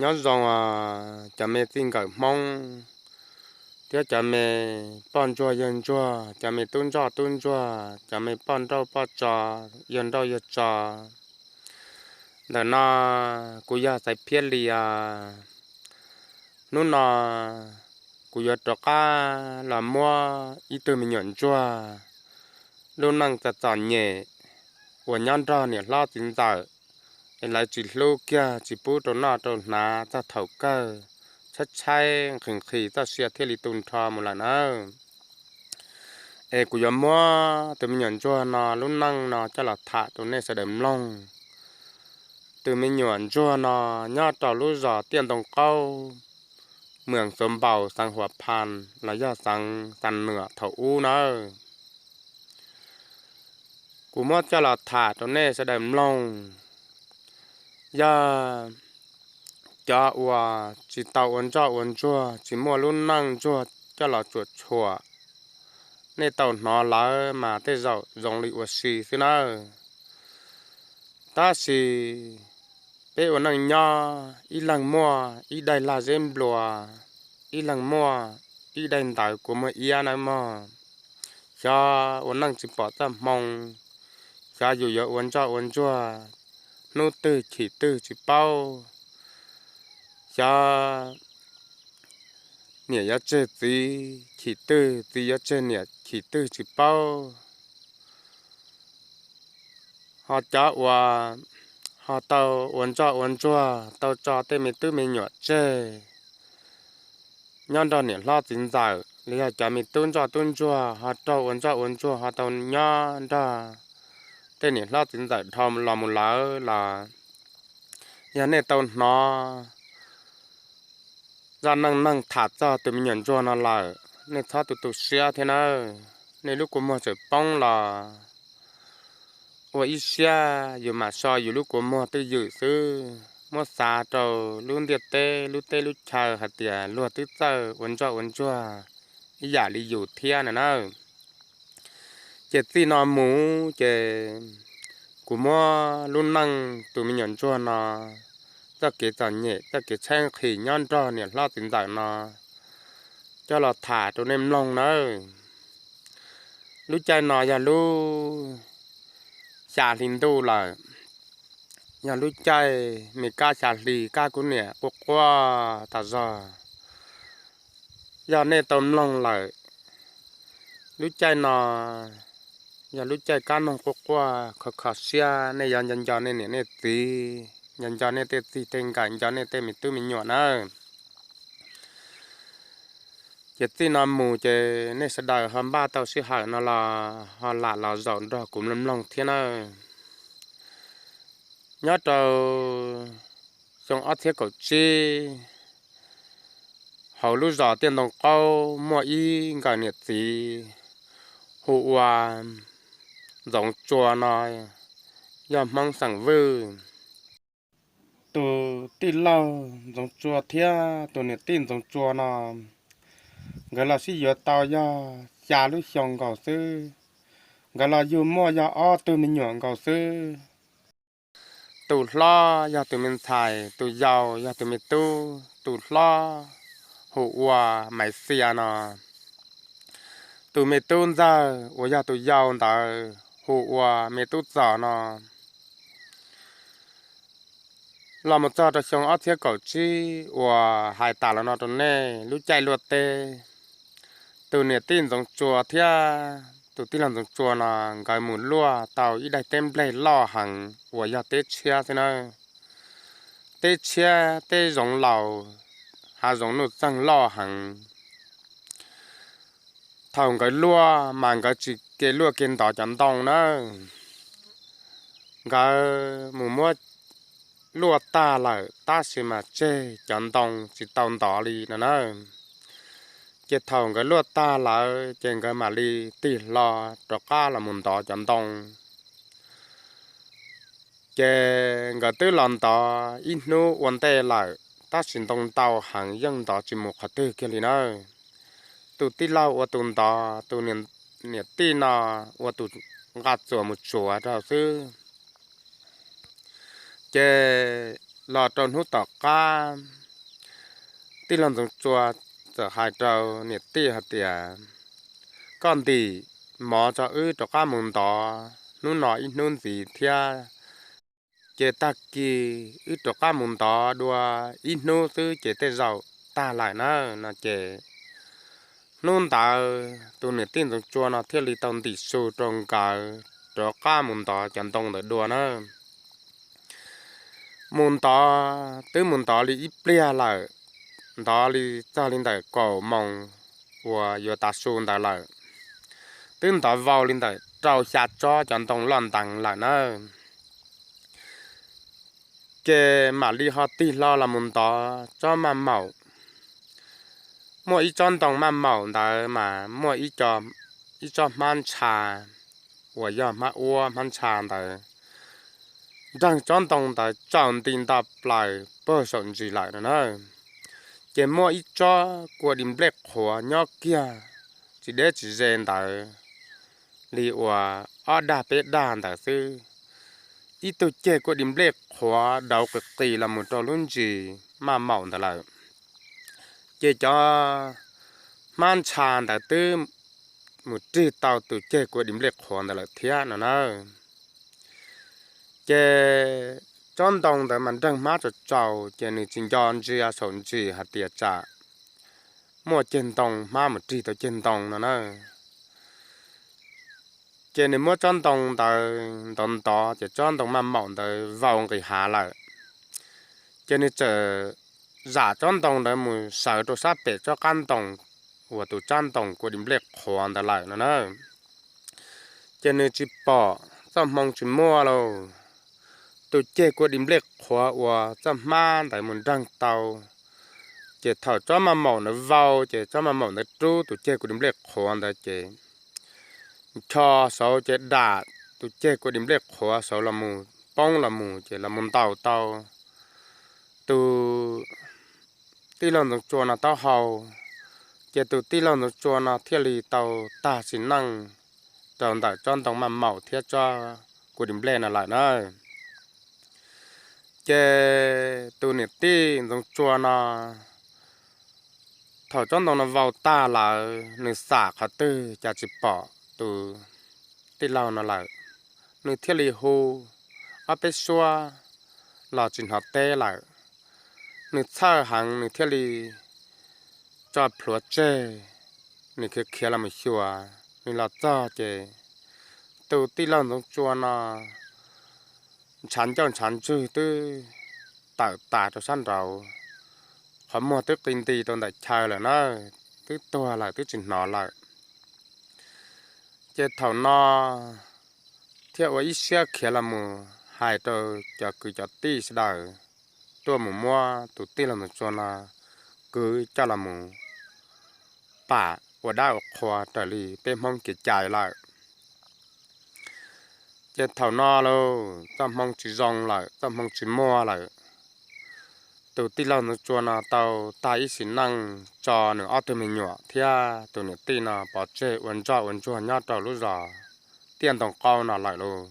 Nyob zoo os cov me txij nkawm Hmoob thiab cov me poj ntsuag yawg ntsuag, cov me tub ntsoj tub ntsuag, cov me poj nrauj poj tso, yawg nrauj yawg tso. Ntawm no kuv yog Xaiv Phiab Lis os. Hnub no kuv yuav rov qab los muab ib tug me nyuam ntsuag lub neej txom txom nyem uas nyob nrog niam hlob txiv ntxawm es lawv tsis hlub kiag, tsis pub rau noj rau hnav, txog thaum kawg tshaib tshaib nqhis nqhis txoj sia thiaj li tu nrho mus lawm nawb. Es kuv yuav muab tus me nyuam ntsuag no lub neej no coj los tham rau nej sawv daws mloog. Tus me nyuam ntsuag no nyob rau lub zos Tiaj Ntoo Qaub, moos Xuav Npaus, xeev Huam Phas los yog xeev Xam Nuam thaum ub nawb. Kuv muab coj los tham rau nej sawv daws mloog. Yog cov uas tsis tau ua ntsoj ua ntsuag, tsis muaj lub neej ntsuag coj los tsuam tshuam, nej tau hnov lawm mas tej zaum zoo li ua si xwb nawb. Tab sis peb ua neej nyob ib leeg muaj ib daim lag zeb nplua, ib leeg muaj ib daim ntawv kua muag iab nawb mog. Xyov ua neej tsis pom txoj hmoo, xyov yus yuav ua ntsoj ua ntsuag hnub twg chim twg tsis paub. Xyov niam yuav tseg txiv chim twg, txiv yuav tseg niam chim twg tsis paub. Ho cov uas ho tau ua ntsoj ua ntsuag, tau tso tej me tub me nyuam tseg nyob nrog niam hlob txiv ntxawm, los yog cov me tub ntsoj tub ntsuag ho raug ua ntsoj ua ntsuag ho tau nyob nrog tej niam hlob txiv ntxawm dhau los mus lawm los yog nej tau hnov zaj neej neeg tham txog tus me nyuam ntsuag no lawm, nej txhob tu tu siab thiab nawb. Nej lub kua muag txawm poob los ua ib siab, yus mam so yus lub kua muag twj ywm xwb, muab xav rau lub ntiaj teb lub teb lub chaw hais tias luag twb txawj ua ntsoj ua ntsuag ib yam li yus thiab no nawb. Ces txij no mus ces kuv muab lub neej tus me nyuam ntsuag no txoj kev txom nyem, txoj kev tshaib nqhis nyob nrog niam hlob txiv ntxawm no coj los tham rau nej mloog nawb. Lub caij no yog lub xya hli ntuj lawm, yog lub caij me kab xya hli, kab kuv niam quaj quaj tas zog. Yog nej tau mloog lawm, lub caij no yog lub caij kab noog quaj quaj kho kho siab, nej yuav nco nco nej niam nej txiv, nco nco nej tej txij tej nkawm, nco nej tej me tub me nyuam nawb. Ces txij no mus ces nej sawv daws ho npaj tau sij hawm no los ho lam los zaum nrog kuv mloog mloog thiab nawb. Nyob rau xyoo ob txhiab kaum tsib, hauv lub zos Tiaj Ntoo Qaub muaj ib nkawm niam txiv hu ua Ntxoov Tsua no, yog Hmoob xeem Vwj. Tus tij laug Ntxoov Tsua thiab tus niam tij Ntxoov Tsua no, nkawd los sib yuav tau yog xya lub xyoo nkaus xwb. Nkawd los yug muaj yog ob tug me nyuam nkaus xwb. Tus hlob yog tus me ntxhais, tus yau yog tus me tub. Tus hlob hu ua Maiv Xia no, tus me tub ntxawg uas yog tus yau ntawd hu ua Me Tub Txos no. Los mus txog rau xyoo ob txhiab kaum tsib uas hais tas los no rau nej, lub caij luaj teb, tus niam tij Ntxoov Tsua thiab tus tij laug Ntxoov Tsua no nkawd mus luaj tau ib daim teb nplej loj heev uas yog teb tshiab xwb nawb. Teb tshiab, teb zoov laus, hav zoov nuj txeeg loj heev. Thaum nkawd luaj mas nkawd tsis ke luaj ke ntov cov ntoo nawb. Nkawd mus muab luaj tag lawm tab sis mas tseg cov ntoo tsis tau ntov li no nawb. Ces thaum nkawd luaj tag lawm ces nkawd mam li tig hlo rov qab los mus ntov cov ntoo. Ces nkawd twb los ntov ib hnub ua ntej lawm, tab sis ntoo ntau heev yeej ntov tsis mus qhov twg kiag li nawb. Tus tij laug ua tus ntov, tus niam tij no ua tus nqa txuas mus tsuav rau xwb. Ces los rau hnub tom qab, tij laug Ntxoov Tsua txawm hais rau niam tij hais tias, koj ntim mov tso wb rov qab mus ntov hnub no ib hnub ntxiv thiab, ces tag kis wb rov qab mus ntov dua ib hnub xwb ces tej zaum tag lawm na no ces, hnub ntawd tus niam tij Ntxoov Tsua no thiaj li tau ntim su rau nkawd rov qab mus ntov cov ntoo ntawd dua na. Mus ntov, twb mus ntov li ib pliag lawm, ntov li txog li ntawm kaum moos uas yuav tav su ntawd lawm, twb ntov vau li ntawm rau xya tsob cov ntoo loj nteev lawm na. Ces mam li ho tig hlo los mus ntov tsob maj maum. Muaj ib tsob ntoo maj maum ntawd mas muaj ib tsob hmab ntsha uas yog hmab uab hmab ntsha ntawd nreeg tsob ntoo ntawd tsaus nti nto plaws puag saum ntsis lawm no na. Ces muaj ib tsob kua di nplej qhuav nyob kiag tsis deb tsis ze ntawd li uas ob dag peb dag ntawd xwb. Ib tug ceg kua di nplej qhuav dauv qis qis los mus rau lub ntsis maj maum ntawd lawm. Ces cov hmab ntsha ntawd twb mus rig tau tus ceg kua di nplej qhuav ntawd lawm thiab no na. Ces tsob ntoo ntawd mas nreeg hmab tsaus tsaus ces nws tsis nco ntsia saum ntsis hais tias tsam muaj ceg ntoo hmab mus rig tau ceg ntoo no na. Ces nws muab tsob ntoo ntawd ntov ntov ces tsob ntoo maj maum ntawd vau nqis hav lawm. Ces nws txawm zam tsob ntoo ntawd mus sawv rau sab pem tsob qab ntoo uas tus tsob ntoo kua di nplej qhuav ntawd lawm no na. Ces nws tsis pom, txoj hmoo tsis muaj lauj. Tus ceg kua di nplej qhuav uas txoj hmab ntawd mus nreeg tau, ces thaum tsob maj maum ntawd vau ces tsob maj maum ntawd rub tus ceg kua di nplej qhuav ntawd ces ncho saud ces dam tus ceg kua di nplej qhuav saud los mus poob los mus ces los mus ntaus tau tus tij laug Ntxoov Tsua no taub hau. Ces tus tij laug Ntxoov Tsua no thiaj li tau tag sim neej rau ntawm tsob ntoo maj maum thiab tsob kua di nplej no lawm na. Ces tus niam tij Ntxoov Tsua no thaum tsob ntoo no vau tag lawm nws xam qhov twg cas tsis pom tus tij laug no lawm. Nws thiaj li hu ob peb suab los tsis hnov teb lawm. Nws txhawj heev nws thiaj li tso plhuav tseg, nws khiav khiav los mus xyuas. Nws los txog ces tus tij laug Ntxoov Tsua no ntshav ncauj ntshav ntswg twb tawm tas rau sab nraud, qhov muag twb qi nti rau ntawm chaw lawm na, twb tuag lawm twb tsis hnov lawm. Ces thaum no thiaj ua ib siab khiav los mus hais rau cov kwv cov tij sawv daws tuaj mus muab tus tij laug Ntxoov Tsua no kwv coj los mus pam ua dab ua qhua raws li peb Hmoob kev cai lawm. Ces thaum no lauj, txoj hmoo tsis zoo lawm, txoj hmoo tsis muaj lawm. Tus tij laug Ntxoov Tsua no tau tag ib sim neej tso nws ob tug me nyuam thiab tus niam tij no pov tseg ua ntsoj ua ntsuag nyob rau lub zos Tiaj Ntoo Qaub no lawm lauj.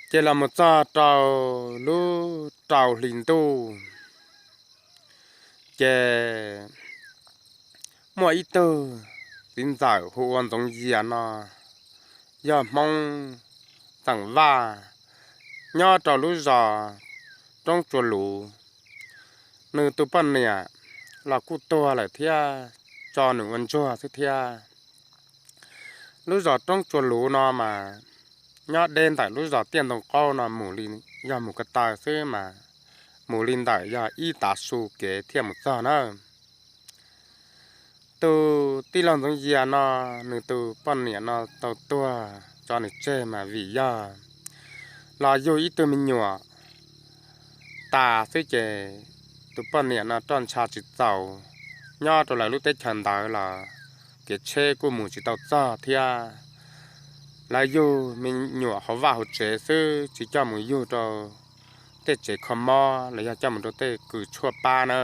Ces los mus txog rau lub rau hli ntuj, ces muaj ib tug txiv ntxawm hu ua Ntxoov Yias no, yog Hmoob Txeem Vaj, nyob rau lub zos Roob Tsua Luv. Nws tus poj niam los kuj tuag lawm thiab, tso nws ua ntsuag xwb thiab. Lub zos Roob Tsua Luv no mas nyob deb ntawm lub zos Tiaj Ntoo Qaub no mus li, yog mus ko taw xwb mas mus li ntawm yog ib tav su kev thiaj mus txog na. Tus tij laug Ntxoov Yias no, nws tus poj niam no tau tuag tso nws tseg mas vim yog los yug ib tug me nyuam tas xwb ces tus poj niam no roj ntsha tsis txaus, nyob rau lawv lub teb chaws ntawd los kev tsheb kuj mus tsis tau txog thiab. Lawv yug me nyuam hauv vaj hauv tsev xwb, tsis coj mus yug rau tej tsev kho mob los yog coj mus rau tej kws tshuaj pab na.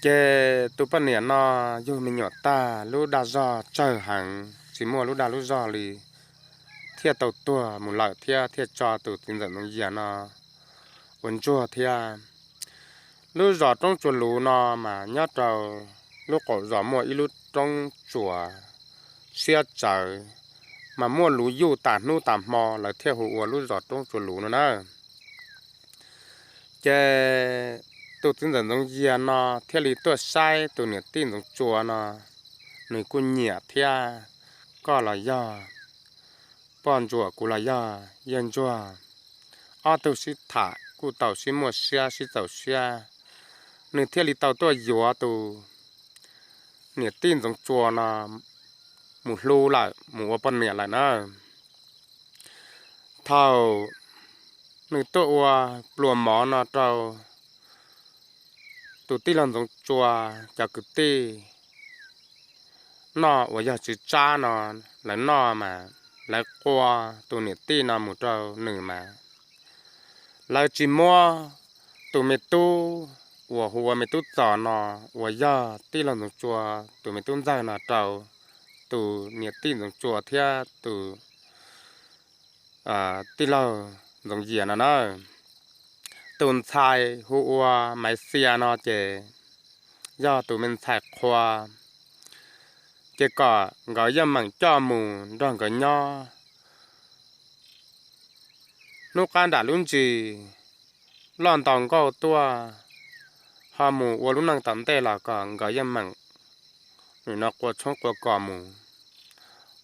Ces tus poj niam no yug me nyuam tag, lub dag zog tsawg heev, tsis muaj lub dag lub zog li. thiaj tau tuag mus lawm thiab thiaj tso tus txiv ntxawm Ntxoov Yias no ua ntsuag thiab. Lub zos Roob Tsua Luv no mas nyob rau lub qaum zos muaj ib lub roob tsuas siab tsawv, mas muaj luv yuj tas hnub tas hmo lawv thiaj hu ua lub zos Roob Tsua Luv no na. Ces tus txiv ntxawm Ntxoov Yias no thiaj li tuaj saib tus niam tij Ntxoov Tsua no, nws kuj nyiam thiab, koj los yog poj ntsuam kuv los yog yawg ntsuag, ob tug sib tham kuj tau sib muaj siab sib txaus siab, nws thiaj li tau tuaj yuav tus niam tij Ntxoov Tsua no mus hlub lawm mus ua poj niam lawm na. Thaum nws tuaj ua pluas mov no rau tus tij laug Ntxoov Tsua cov kwv tij noj uas yog tswv tsab no, lawv noj mas lawv qua tus niam tij no mus rau nws mas lawv tsis muab tus me tub uas hu ua me tub Txos no uas yog tij laug Ntxoov Tsua tus me tub ntxawg no rau tus niam tij Ntxoov Tsua thiab tus tij laug Ntxoov Yias no na. Tus ntxhais hu ua Maiv Xia no ces yog tus me ntxhais qhua, ces kom nkawd yeej meem coj mus nrog nkawd nyob. Hnub qab nram lub ntsis loj nto nkauj tuaj ho mus ua lub neej tom ntej los kom nkawd yeej meem nim no qua tshoob qua kos mus.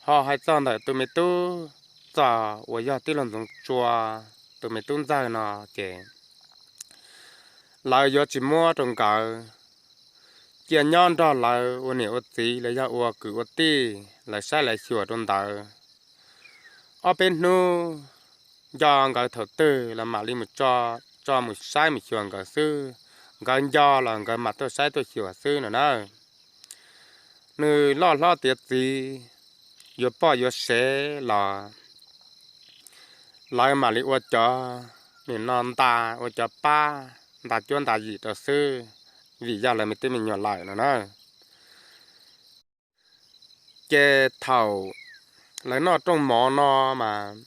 Ho hais txog ntawm tus me tub Txos uas yog tij laug Ntxoov Tsua tus me tub ntxawg no ces lawv yuav tsis muab rau nkawd, cia nyob nrog lawv ua niam ua txiv los yog ua kwv ua tij lawv saib lawv xyuas rau ntawd. Ob peb hnub nco nkawd thaum twg los mam li mus tso, tso mus saib mus xyuas nkawd xwb. Nkawd nco los nkawd mam tuaj saib tuaj xyuas xwb no na. Nws loj hlob tiav txiv yuav poj yuav sev los lawv mam li ua cov nim no nta, ua cov pab nta cuab nta yim rau xwb, vim yog lawv me tub me nyuam lawm no na. Ces thaum lawv noj rooj mov no mas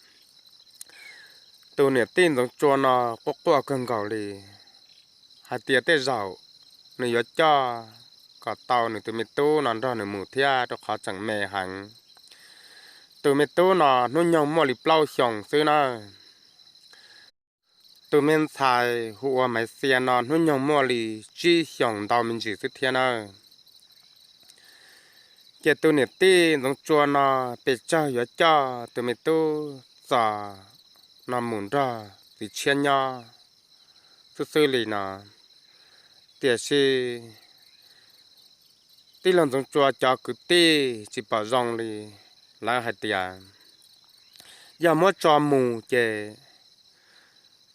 tus niam tij Ntxoov Tsua no quaj quaj kawg nkaus li, hais tias tej zaum nws yuav coj kom tau nws tus me tub no nrog nws mus thiab rau qhov tseem me heev. Tus me tub no hnub nyoog muaj li plaub xyoos xwb na. Tus me ntxhais hu ua Maiv Xia no hnub nyoog muaj li tsib xyoos ntau me ntsis xwb thiab na. Ces tus niam tij Ntxoov Tsua no pes tsawg yuav coj tus me tub Txos no mus nrog txiv tshiab nyob xwb xwb li no. Tiam sis tij laug Ntxoov Tsua cov kwv tij tsis pom zoo li, lawv hais tias yog muab tso mus ces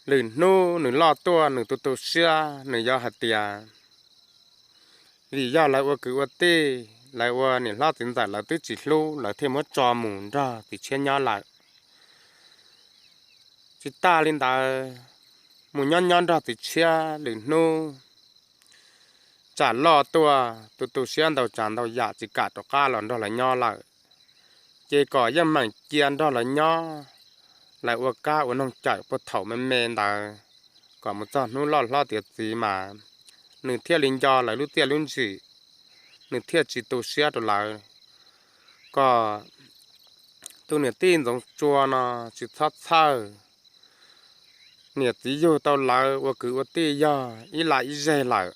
lwm hnub nws loj tuaj nws tu tu siab nws yuav hais tias vim yog lawv ua kwv ua tij, lawv ua niam hlob txiv ntxawm lawv twb tsis hlub lawv thiaj muab tso mus nrog txiv tshiab nyob lawm. Tsis tas li ntawd, mus nyob nyob nrog txiv tshiab lwm hnub tsam loj tuaj tu tu siab ntau tsav ntau yam tsis kam rov qab los nrog lawv nyob lawm, ces kom yeej meem cia nrog lawv nyob, lawv ua kab ua noog cawm puag thaum me me ntawd, kom mus txog hnub loj hlob tiav txiv mas nws thiaj li nco lawv lub txiaj lub ntsim, nws thiaj tsis tu siab rau lawv. Kom tus niam tij Ntxoov Tsua no tsis txhob txhawj, niam txiv yug tau lawv ua kwv ua tij yog ib laj ib zeg lawm,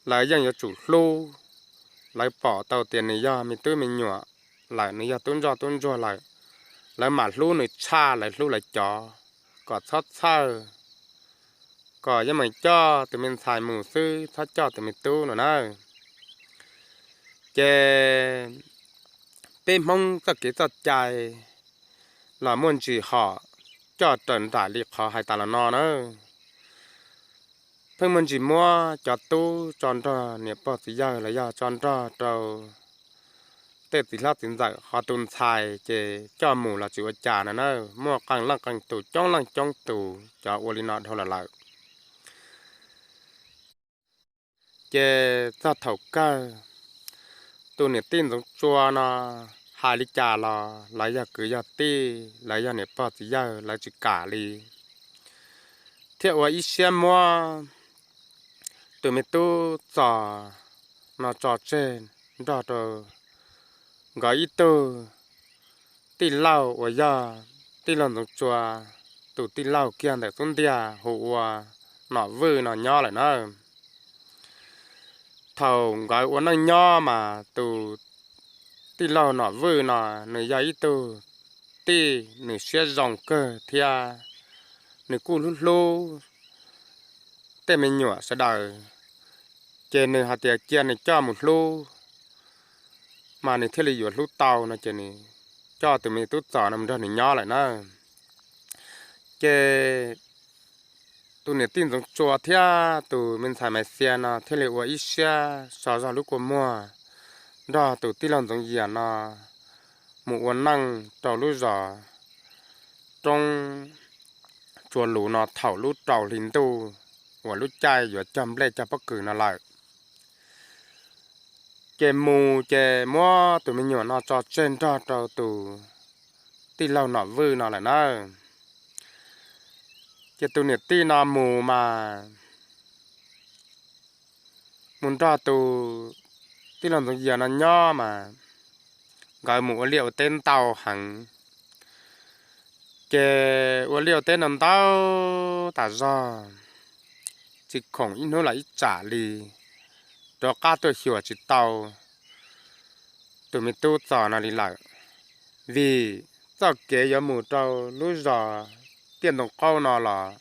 lawv yeej yuav tsum hlub. Lawv pom tau tias nws yog me tub me nyuam lawm, nws yog tub ntsoj tub ntsuag lawm, lawv mam hlub nws tshaj lawv hlub lawv cov. Kom txhob txhawj, kom yeej meem coj tus me ntxhais mus xwb, txhob coj tus me tub no na. Ces peb Hmoob txoj kev txoj cai los muaj ntsis hom coj raws nraim li qhov hais tas los no na. Pheej muaj ntsis muab cov tub tso nrog niam pog txiv yawg los yog tso nrog rau tej txiv hlob txiv ntxawm, ho tus ntxhais ces coj mus los tsis ua cas no na. Muaj qee leej qee tus coob leej coob tus cov ua li no dhau los lawm. Ces txog thaum kawg, tus niam tij Ntxoov Tsua no hais li cas los lawv yog kwv yog tij, lawv yog niam pog txiv yawg, lawv tsis kam li, thiaj ua ib siab muab tus me tub Txos no tso tseg nrog rau nkawd ib tug tij laug uas yog tij laug Ntxoov Tsua tus tij laug kiag ntawm xub ntiag hu ua Nom Vwj no nyob lawm na. Thaum nkawd ua neej nyob mas tus tij laug Nom Vwj no nws yog ib tug tij nws siab zoo kawg thiab nws kuj hlub hlub tej me nyuam sawv daws, ces nws hais tias cia nws coj mus hlub mas nws thiaj li yuav hlub tau no ces nws coj tus me tub Txos no mus nrog nws nyob lawm na. Ces tus niam tij Ntxoov Tsua thiab tus me ntxhais Maiv Xias no thiaj li ua ib siab so zog lub kua muag nrog tus tij laug Ntxoov Yias no mus ua neej rau lub zos Roob Tsua Luv no thaum lub rau hli ntuj uas lub caij yuav cog nplej cog pob kws no lawm. Ces mus ces muab tus me nyuam no tso tseg nrog rau tus tij laug Nom Vwj no lawm na. Ces tus niam tij no mus mas mus nrog tus tij laug Ntxoov Yias no nyob mas nkawd mus ua liaj ua teb ntau heev. Ces ua liaj ua teb no ntau tas zog, tsis khoom ib hnub los ib tsam li, rov qab tuaj xyuas tsis tau tus me tub Txos no li lawm. Vim txoj kev yuav mus rau lub zos Tiaj Ntoo Qaub no los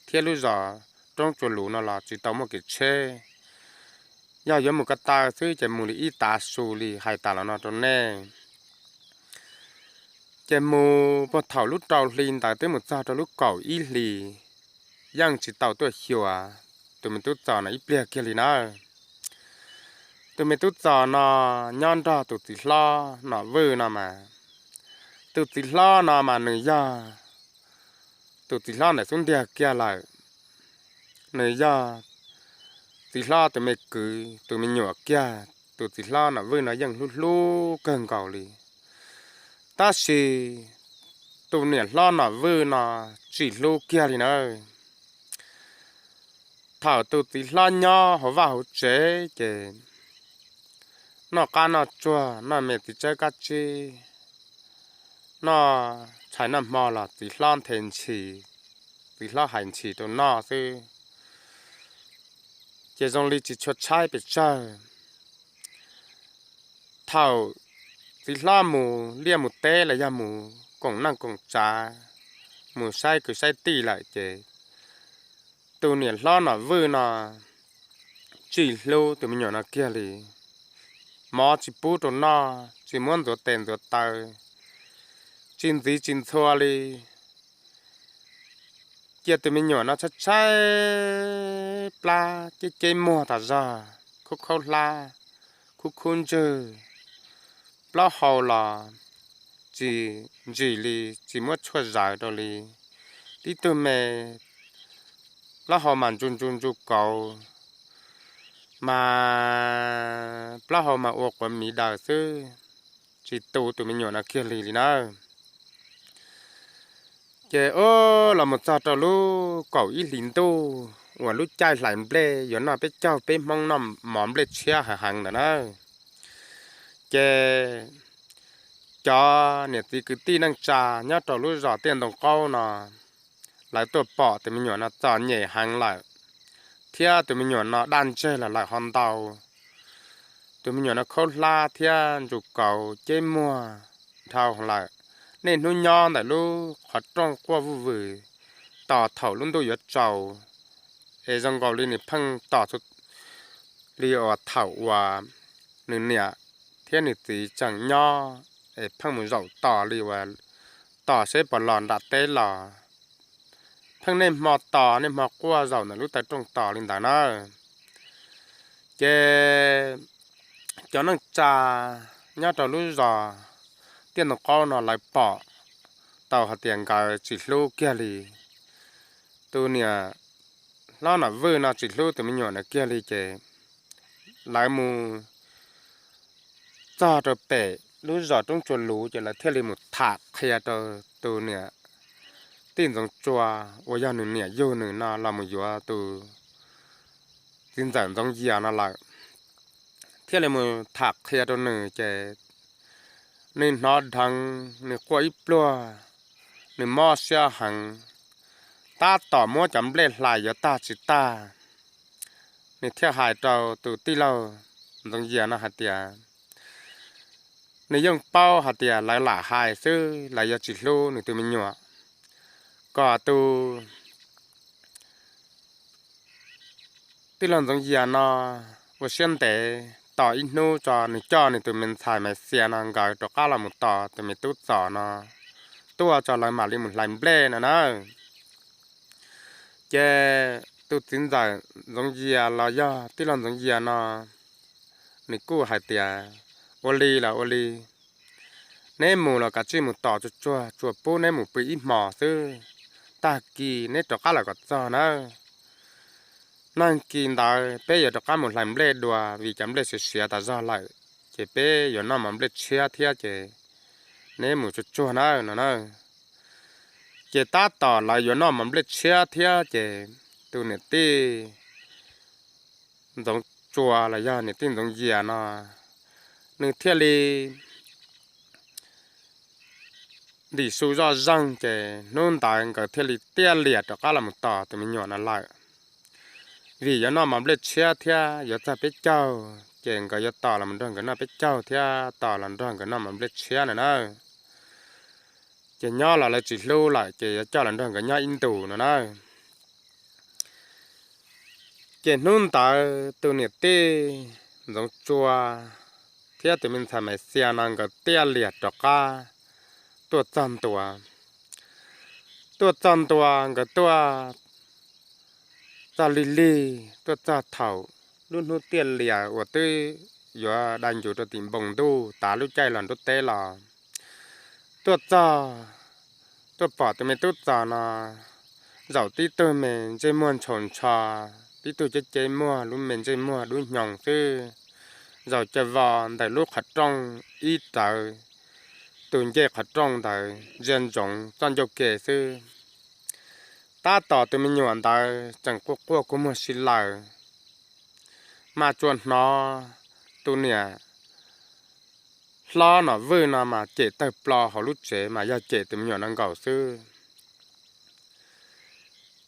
thiab lub zos Roob Tsua Luv no los tsis tau muaj kev tsheb. Yog yuav mus ko taw xwb ces mus li ib tav su li hais tas los no rau nej. Ces mus puag thaum lub rau hli ntawd twb mus txog rau lub kaum ib hlis, yeej tsis tau tuaj xyuas tus me tub Txos no ib pliag kiag li na. Tus me tub Txos no nyob nrog tus txiv hlob Nom Vwj no mas, tus txiv hlob no mas nws yog tus txiv hlob ntawm xub ntiag kiag lawm. Nws yog txiv hlob tus me kwv tus me nyuam kiag, tus txiv hlob Nom Vwj no yeej hlub hlub kawg nkaus li. Tab sis tus niam hlob Nom Vwj no tsis hlub kiag li na. Thaum tus txiv hlob nyob hauv vaj hauv tsev ces noj qab noj tsuag noj me txiv tsawb kab tsib, noj tshais noj hmo los txiv hlob nthe ntshis, txiv hlob hais ntshis rau noj xwb, ces zoo li tsis tshua tshaib pes tsawg. Thaum txiv hlob mus liaj mus teb los yog mus koom neej koom tsav, mus saib kwv saib tij lawm ces tus niam hlob Nom Vwj no tsis hlub tus me nyuam no kiag li. Mov tsis pub rau noj, tsis muab ntxuav tes ntxuav taw, tsis ntxiv tsis ntxhua li. Cia tus me nyuam no tshaib tshaib plab, ceb ceb muag tas zog, khaub khaub hlab, khub khub ntswg, plaub hau los tsis ntsim li, tsis muab tshuaj zawv rau li. Tib tug me plaub hau mas ntsu ntsu ntsu kauv, mas plaub hau mas ua quav miv daws xwb, tsis tu tus me nyuam no kiag li li na. Ces los mus txog rau lub kaum ib hlis ntuj uas lub caij hlais nplej yuav noj peb caug peb Hmoob noj mov nplej tshiab heev heev ntawd na, ces cov niam txiv kwv tij neej tsa nyob rau lub zos Tiaj Ntoo Qaub no, lawv tuaj pom tus me nyuam no txom nyem heev lawm, thiab tus me nyuam no daj ntseg los lawm ho ntau. Tus me nyuam no khaub hlab thiab ntsu kauv ceb muag dhau lawm. Niaj hnub nyob ntawm lub qhov rooj quaj vuj vws tos thaum lub ntuj yuav tsaus, es zoo nkaus li nws pheej tos li uas thaum uas nws niam thiab nws txiv tseem nyob, es pheej mus zaum tos li uas tos seb puas los nram teb los. Pheej niaj hmo tos niaj hmo quaj zaum ntawm lub taw rooj tos li ntawd na. Ces cov neej tsa nyob rau lub zos Tiaj Ntoo Qaub no lawv pom tau hais tias nkawd tsis hlub kiag li. Tus niam hlob Nom Vwj no tsis hlub tus me nyuam ntawd kiag li ces lawv mus txog rau pem lub zos Roob Tsua Luv ces lawv thiaj li mus tham qhia rau tus niam tij Ntxoov Tsua uas yog nws niam yug nws no los mus yuav tus txiv ntxawm Ntxoov Yias no lawm. Thiaj li mus tham qhia rau nws ces nws hnov dheev, nws quaj ib pluag, nws mob siab heev, tab tom muab cov nplej hlais yuav tag tsis tag. Nws thiaj hais rau tus tij laug Ntxoov Yias no hais tias, nws yeej paub hais tias lawv lam hais xwb, lawv yuav tsis hlub nws tus me nyuam, kom tus tij laug Ntxoov Yias no ua siab ntev tos ib hnub tso, nws coj nws tus me ntxhais Maiv Xias no nkawd rov qab los mus tos tus me tub Txos no tuaj tso lawv mam li mus hlais nplej no na. Ces tus txiv ntxawm Ntxoov Yias los yog tij laug Ntxoov Yias no, nws kuj hais tias, ua li los ua li, neb mus los kav tsij mus tos tsuag tsuag, tsuas pub neb mus pw ib hmos xwb, tag kis neb rov qab los kom txog nawb. Nag kis ntawd peb yuav rov qab mus hlais nplej dua vim cov nplej siav siav tas zog lawm, ces peb yuav noj mov nplej tshiab thiab ces neb mus tsuag tsuag nawb no na. Ces tab tom lawv yuav noj mov nplej tshiab thiab ces tus niam tij Ntxoov Tsua los yog niam tij Ntxoov Yias no, nws thiaj li ntim su zoj zeeg ces hnub ntawd nkawd thiaj li tiaj lias rov qab los mus tos tus me nyuam no lawm. Vim yuav noj mov nplej tshiab thiab yuav txog peb caug, ces nkawd yuav tos los nrog nkawd noj peb caug thiab tos los nrog nkawd noj mov nplej tshiab no na. Ces nyob los lawv tsis hlub lawm ces yuav coj los nrog nkawd nyob ib ntus no na. Ces hnub ntawd tus niam tij Ntxoov Tsua thiab tus me ntxhais Maiv Xias no nkawd tiaj lias rov qab tuaj txog ntua. Tuaj txog ntua nkawd tuaj txog lig lig, tuaj txog thaum lub hnub tiaj lias uas twb yuav dai ncuv rau tim npoo ntuj tav lub caij los nruab teb los. Tuaj txog, tuaj pom tus me tub Txos no, zaum tib tug me ntsej muag ntshaus ntsho, tib tug ceb ceb muag, lub me ntsej muag dub hnyoo xwb, zaum cov vos ntawm lub qhov rooj ib rawv, tus ncej qhov rooj ntawd ntsia ntsoov txoj ncauj ke xwb. Tab tom tus me nyuam ntawd tseem quaj quaj kua muag si lawm, mas tsuas hnov tus niam hlob Nom Vwj no mas cem tawg plo hauv lub tsev mas yog cem tus me nyuam no nkaus xwb.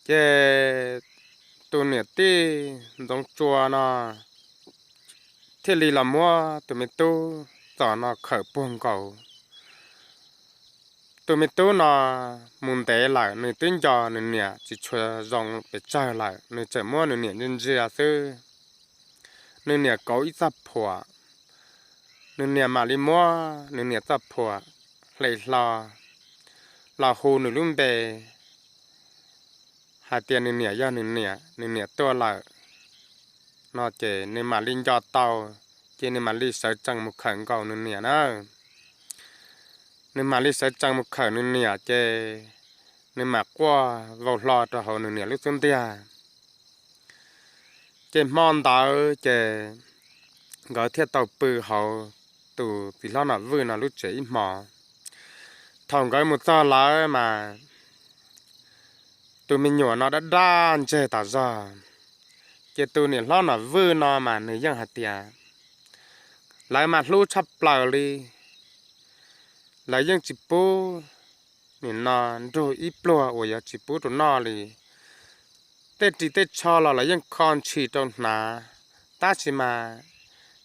Ces tus niam tij Ntxoov Tsua no thiaj li los muab tus me tub Txos no khawm puag nkaus. Tus me tub no mus ntev lawm, nws twb nco nws niam tsis tshua zoo pes tsawg lawm, nws tseem muab nws niam ntsia ntsia xwb. Nws niam kauv ib txoj phuam, nws niam mam li muab nws niam txoj phuam hle hlo los hu nws lub npe hais tias nws niam yog nws niam, nws niam tuaj lawm no ces nws mam li nco tau, ces nws mam li sawv tsees mus khawm nkaus nws niam na. Nws mam li sawv tsees mus khawm nws niam ces nws mam quaj vau hlo rau hauv nws niam lub xub ntiag. Ces hmo ntawd ces nkawd thiaj tau pw hauv tus txiv hlob Nom Vwj no lub tsev ib hmo. Thaum nkawd mus txog lawm mas tus me nyuam no dab dab ntseg tas zog. Ces tus niam hlob Nom Vwj no mas nws yeej hais tias lawv mas hlub tshaj plaws li, lawv yeej tsis pub nim no nrug ib pluag uas yuav tsis pub rau noj li. Tej ris tej tsho los lawv yeej kho ntshis rau hnav, tab sis mas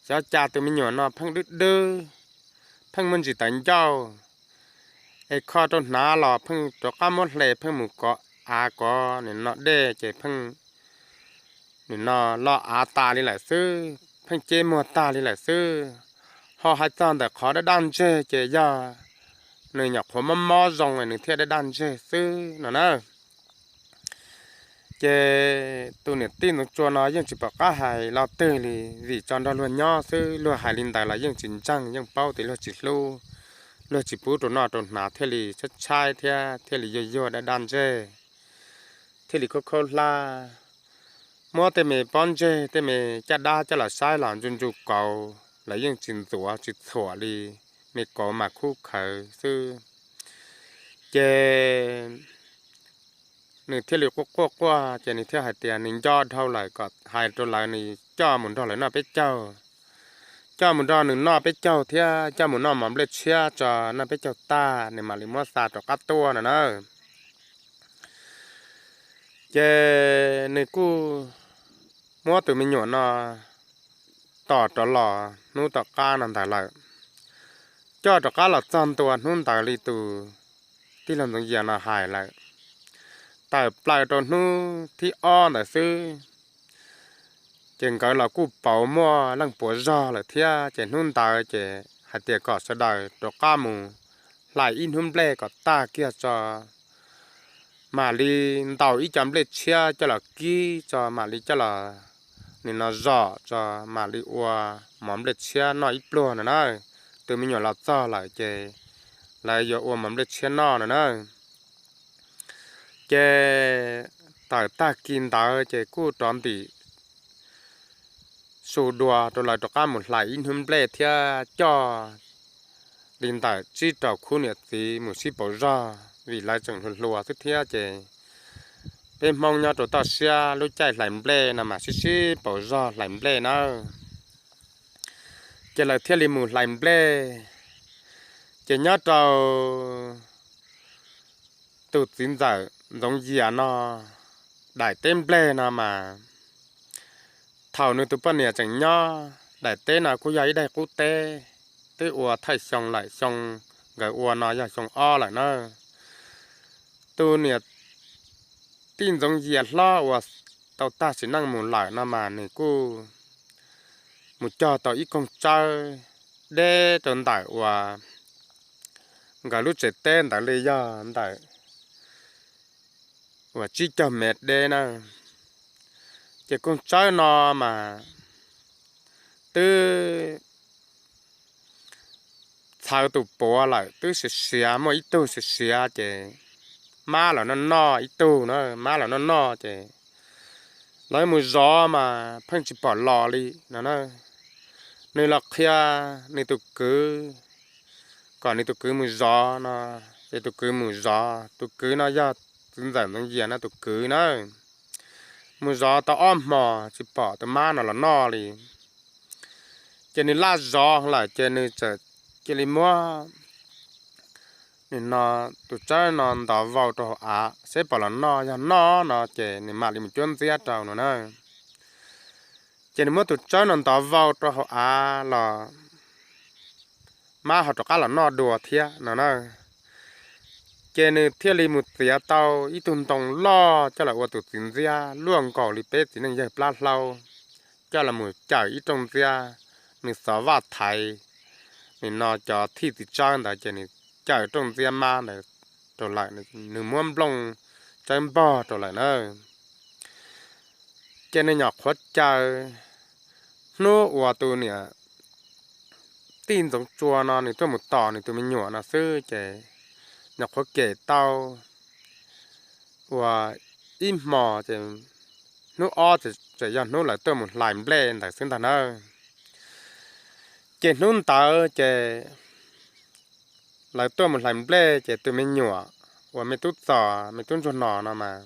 xyov cas tus me nyuam no pheej dwb dwb, pheej muaj ntsis tawv ncauj, es kho rau hnav los pheej rov qab muab hle pheej mus kov av kov nim no dej ces pheej nim no lo av tas li lawm xwb, pheej ceb muag tag li lawm xwb. Ho hais txog ntawm qhov dab dab ntseg ces yog nws nyuam qhuav mob mob zoo nws thiaj dab dab ntseg xwb no na. Ces tus niam tij Ntxoov Tsua no yeej tsis pom qab hais lo twg li, vim tso nrog luag nyob xwb, luag hais li ntawd los yeej tsis ntseeg, yeej paub tias luag tsis hlub, luag tsis pub rau noj rau hnav thiaj li tshaib tshaib thiab thiaj li yuag yuag dab dab ntseg, thiaj li khaub khaub hlab. Muab tej me pob ntseg tej me caj dab coj los saib los ntsu ntsu kauv los yeej tsis ntxuav tsis txhuam li, me kauv mas khub khawv xwb. Ces nws thiaj li quaj quaj quaj, ces nws thiaj hais tias nws nco dhau lawm kom hais rau lawv nws coj mus nrog lawv noj peb caug, coj mus nrog nws noj peb caug thiab coj mus noj mov nplej tshiab tso noj peb caug tag nws mam li muab xa rov qab tuaj no na. Ces nws kuj muab tus me nyuam no tos rov los hnub tom qab no ntag lawm, coj rov qab los txog ntua hnub ntawd li tus tij laug Ntxoov Yias no hais lawm, tawm plaws rau hnub thib ob ntawd xwb, ces nkawd los kuj pauv muaj leej puav zog lawm thiab. Ces hnub ntawd ces hais tias kom sawv daws rov qab mus hlais ib hnub nplej kom tag kiag tso, mam li ntaus ib co nplej tshiab coj los kib tso mam li coj los nim no zom tso mam li ua mov nplej tshiab noj ib pluag no na. Tus me nyuam los txog lawm ces lawv yuav ua mov nplej tshiab noj no na. Ces tawm tag kis ntawd ces kuj rov ntim su dua rau lawv rov qab mus hlais ib hnub nplej thiab coj li ntawm tsib rau khub niam txiv mus sib pauv zog vim lawv tseem hluas hluas xwb thiab ces peb Hmoob nyob rau toj siab lub caij hlais nplej no mas sib sib pauv zog hlais nplej nawb. Ces lawv thiaj li mus hlais nplej. Ces nyob rau tus txiv ntxawm Ntxoov Yias no daim teb nplej no mas thaum nws tus poj niam tseem nyob daim teb no kuj yog ib daim qub teb, twb ua thawj xyoo lawm, xyoo nkawd ua no yog xyoo ob lawm na. Tus niam tij Ntxoov Yias hlob uas tau tag sim neej mus lawm no mas nws kuj mus cog tau ib koog tsawb deb rau ntawm uas nkawd lub tsev teb ntawd li yog ntawm uas tsib caug mev deb na. Ces koog tsawb no mas twb txhawv tus puav lawm, twb siav siav, muaj ib tug siav siav ces mab los noj noj ib tug na, mab los noj noj ces lawv mus zov mas pheej tsis pom los li no na. Nws los qhia nws tus kwv kom nws tus kwv mus zov no, ces tus kwv mus zov, tus kwv no yog txiv ntxawm Ntxoov Yias no tus kwv na. Mus zov tau ob hmos tsis pom tus mab no los noj li. Ces nws laj zov lawm ces nws txawm cia li muab nws no tus tsawb no ntov vau rau hauv av seb pom los noj, yog noj no ces nws mam li mus cuab ntxiab rau no na. Ces nws muab tus tsawb no ntov vau rau hauv av los mab ho rov qab los noj dua thiab no na. Ces nws thiaj li mus txiav tau ib tug ntoo loj coj los ua tus txiv ntxiab luaj nkaus li peb txiv neej yawg plab hlaub, coj los mus cawm ib rooj ntxiab. Nws xov vaj thaiv nws no cov thij txiv tsawb ntawd ces nws cawm rooj ntxiab mab ntawd rau lawm, nws muab nplooj tsawb npog rau lawm na. Ces nws nyuam qhuav cawm, hnub uas tus niam tij Ntxoov Tsua no nws tuaj mus tos nws tus me nyuam no xwb ces nyuam qhuav kem tau uas ib hmos ces hnub ob tseem yog hnub lawv tuaj mus hlais nplej ntawd xwb ntag na. Ces hnub ntawd ces lawv tuaj mus hlais nplej ces tus me nyuam uas me tub Txos me tub Ntsuag Nos no mas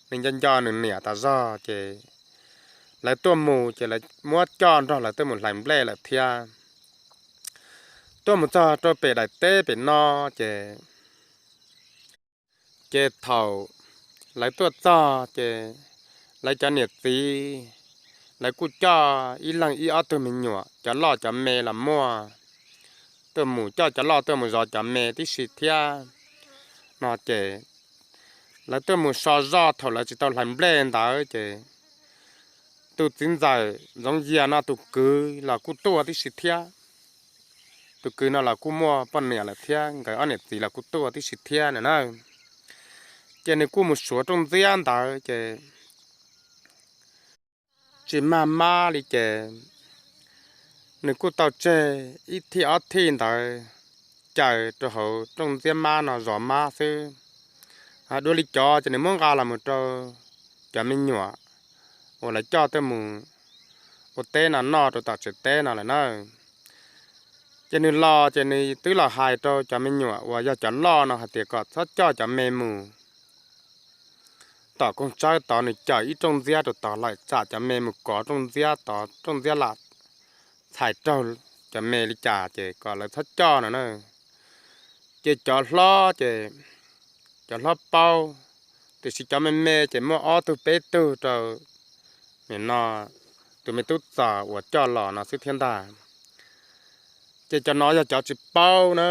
nws nco nco nws niam tas zog ces lawv tuaj mus ces lawv muab coj nrog lawv tuaj mus hlais nplej lawm thiab. Tuaj mus txog rau pem daim teb pem no ces, ces thaum lawv tuaj txog ces lawv cov niam txiv lawv kuj coj ib leeg ib ob tug me nyuam, cov loj cov me los muaj, tuaj mus coj cov loj tuaj mus zov cov me tib si thiab no ces lawv tuaj mus so zoj thaum lawv tsis tau hlais nplej ntawd ces tus txiv ntxawm Ntxoov Yias no tus kwv los kuj tuaj tib si thiab. Tus kwv no los kuj muaj poj niam lawm thiab, nkawd ob niam txiv los kuj tuaj tib si thiab no na. Ces nws kuj mus suav rooj ntxiab ntawd ces tsis mag mab li ces nws kuj tau tseg ib thij ob thij ntawd cawm rau hauv rooj ntxiab mab no zov mab xwb. Dua li cov ces nws muab nqa los mus rau cov me nyuam uas lawv coj tuaj mus ua teb no noj rau tom tsev teb no lawm na. Ces nws los ces nws twb los hais rau cov me nyuam uas yog cov loj no hais tias kom txhob coj cov me mus tom koog tsawb tod, nws cawm ib rooj ntxiab rau tod lawm tsam cov me mus kov rooj ntxiab tod, rooj ntxiab lam txhais raug cov me li cas ces kom lawv txhob coj no na. Ces cov hlob ces cov hlob paub, tiam sis cov me me ces muaj ob tug peb tug rau nim no tus me tub txos uas coj los no xwb thiab ntag. Ces cov no yog cov tsis paub na.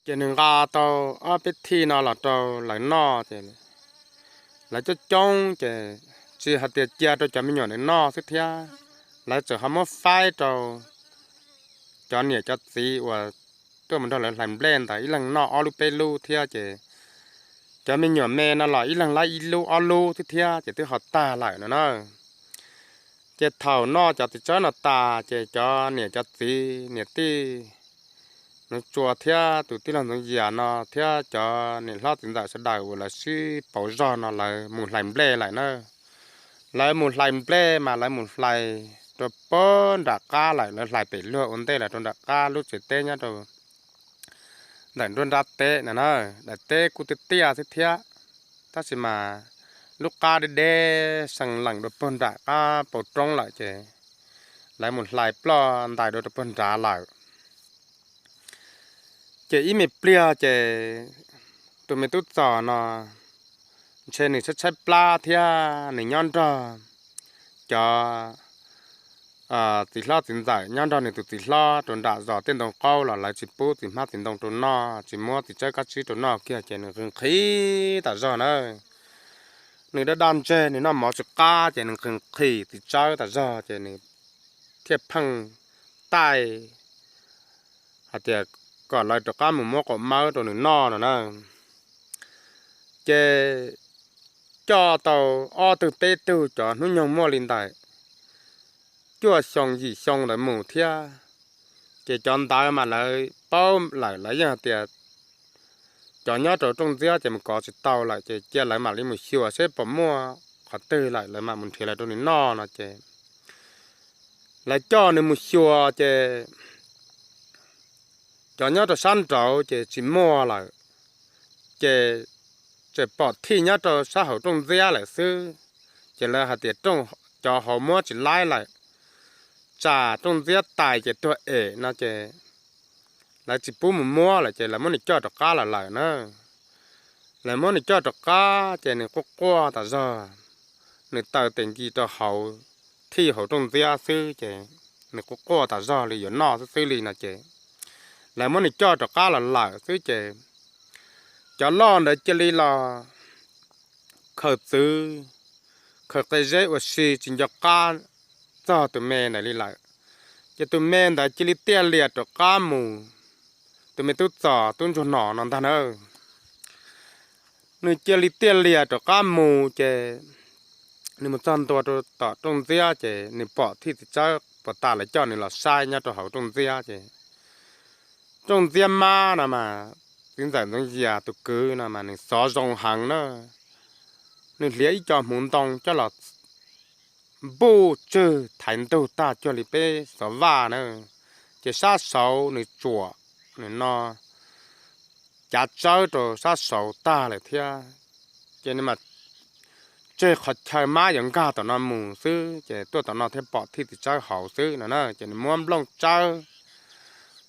Ces nws nqa tau ob peb thij no los rau lawv noj ces lawv coob coob ces tsis hais tias cia rau cov me nyuam ntawd noj xwb thiab, lawv txawm ho muab faib rau cov niam cov txiv uas tuaj mus nrog lawv hlais nplej ntawd ib leeg noj ob lub peb lub thiab ces cov me nyuam me no los ib leeg laib ib lub ob lub xwb thiab ces twb ho tag lawm no na. Ces thaum noj cov txiv tsawb no tas ces cov niam cov txiv niam tij Nuv Tsua thiab tus tij laug Ntxoov Yias no thiab cov niam hlob txiv ntxawm sawv daws uas lawv sib pauv zog no lawv mus hlais nplej lawm na. Lawv mus hlais nplej mas lawv mus hlais rau puag nram qab lawm, lawv hlais pem luag ua ntej lawm rau nram qab lub tsev teb nyob rau ntawm nruab nrab teb no na. Daim teb kuj tiaj tiaj xwb thiab, tab sis mas lub qab deb deb sees lees rau puag nram qab paus roob lawm ces lawv mus hlais ploj ntais dua rau puag nrad lawm. Ces ib me pliag ces tus me tub txos no ntshe nws tshaib tshaib plab thiab nws nyob nrog cov txiv hlob txiv ntxawm nyob nrog nws tus txiv hlob rau nram zos tej ntoo qaub los lawv tsis pub txiv hmab txiv ntoo rau noj, tsis muab txiv tsawb kab tsib rau noj kiag ces nws nqhis nqhis tas zog na. Nws daj daj ntseg, nws noj mov tsis qab ces nws nqhis nqhis txiv tsawb tas zog ces nws thiaj pheej taij hais tias kom lawv rov qab mus muab qaum mawb rau nws noj no na. Ces coj tau ob tug peb tug cov hnub nyoog muaj li ntawm cuaj xyoo yim xyoo ntawd mus thiab. Ces cov ntawd mas lawv paub lawm, lawv yeej hais tias cov nyob rau rooj ntxiab ces mus kov tsis tau lawm ces cia lawv mam li mus xyuas seb puas muaj qhov twg lawm lawv mam mus nrhiav lawv rau nws noj no ces lawv coj nws mus xyuas ces cov nyob rau sab nraud ces tsis muaj lawm, ces tseem pom thij nyob rau sab hauv rooj ntxiab lawm xwb. Ces lawv hais tias rooj, cov hauv muab tsis laib lawm, tsam rooj ntxiab tais ces tuag em no ces lawv tsis pub mus muab lawm ces lawv muab nws coj rov qab los lawm na. Lawv muab nws coj rov qab ces nws quaj quaj tas zog, nws taw tes nkis rau hauv thij hauv rooj ntxiab xwb ces nws quaj quaj tas zog li yuav noj xwb xwb li no ces lawv muab nws coj rov qab los lawm xwb ces cov loj ntawd cia li los khaws txwv, khaws qe zeb ua si tsis nco qab txog tus me ntawd li lawm. Ces tus me ntawd cia li tiaj lias rov qab mus, tus me tub txos tub ntsuag no no ntag na. Nws cia li tiaj lias rov qab mus ces nws mus txog ntua rau tom rooj ntxiab ces nws pom thij txiv tsawb puas tas lawv coj nws los saib nyob rau hauv rooj ntxiab ces rooj ntxiab mab no mas txiv ntxawm Ntxoov Yias tus kwv no mas nws xov zoo heev na. Nws hliav ib co hmuv ntoo coj los npuj tswg thaiv ntug tag cuag li peb xov vaj na. Ces sab saud nws tsuam, nws no cav tsawb rau sab saud tag lawm thiab. Ces nws mas tseg qhov chaw mab yuav nkag tom no mus xwb ces tuaj tom no thiaj pom thij txiv tsawb hauv xwb no na. Ces nws muab nplooj tsawb